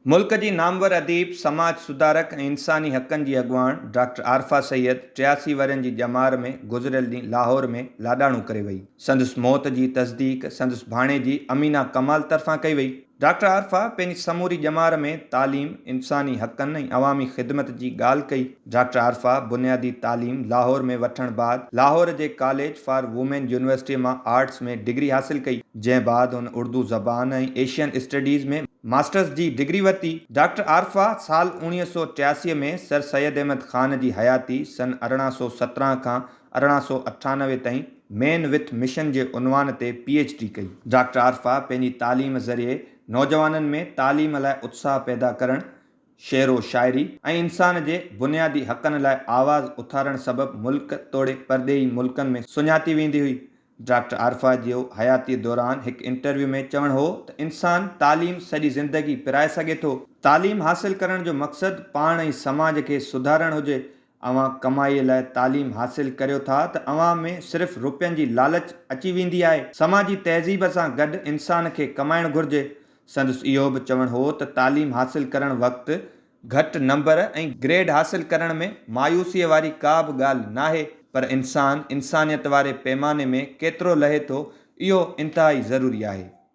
ملڪ جي نامور اديب، سماج سڌارڪ ۽ انساني حقن جي اڳواڻ ڊاڪٽر عارفه سيد 83 ورهين جي ڄمار ۾ گذريل ڏينهن لاهور ۾ لاڏاڻو ڪري وئي. سندس موت جي تصديق سندس ڀاڻيجي امينه ڪمال طرفان ڪئي وئي. ڊاڪٽر عارفه پنهنجي سموري ڄمار ۾ تعليم، انساني حقن ۽ عوامي خدمت جي ڳالهه ڪئي. ڊاڪٽر عارفه بنيادي تعليم لاهور ۾ وٺڻ بعد لاهور جي ڪاليج فار وومين يونيورسٽيء مان آرٽس ۾ ڊگري حاصل ڪئي، جنهن بعد هن اردو زبان ۽ ايشين اسٽڊيز ۾ ماسٽرس جي ڊگري ورتي. ڊاڪٽر عارفه سال 1983 ۾ سر سيد احمد خان جي حياتي سن 1817 کان 1898 تائين مين وٿ مشن جي عنوان تي پي ايڇ ڊي ڪئي. ڊاڪٽر عارفه پنهنجي تعليم ذريعي نوجوانن ۾ تعليم لاء اتساهه پيدا ڪرڻ، شعر و شاعري ۽ انسان جي بنيادي حقن لاء آواز اٿارڻ سبب ملڪ توڙي پرڏيهي ملڪن ۾ سڃاتي ويندي هئي. ڊاڪٽر عارفه جو حياتيء دوران هڪ انٽرويو ۾ چوڻ هو ته انسان تعليم سڄي زندگي پرائي سگهي ٿو، تعليم حاصل ڪرڻ جو مقصد پاڻ ۽ سماج کي سڌارڻ هجي، اوهان ڪمائيء لاء تعليم حاصل ڪريو ٿا ته اوهان ۾ صرف روپين جي لالچ اچي ويندي آهي، سماجي تهذيب سان گڏ انسان کي ڪمائڻ گهرجي. سندس اهو به چوڻ هو ته تعليم حاصل ڪرڻ وقت گهٽ نمبر ۽ گريڊ حاصل ڪرڻ ۾ مايوسيء واري ڪا به ڳالهه ناهي پر انسان انسانيت واري پيماني ۾ ڪيترو لهي ٿو اهو انتهائي ضروري آهي.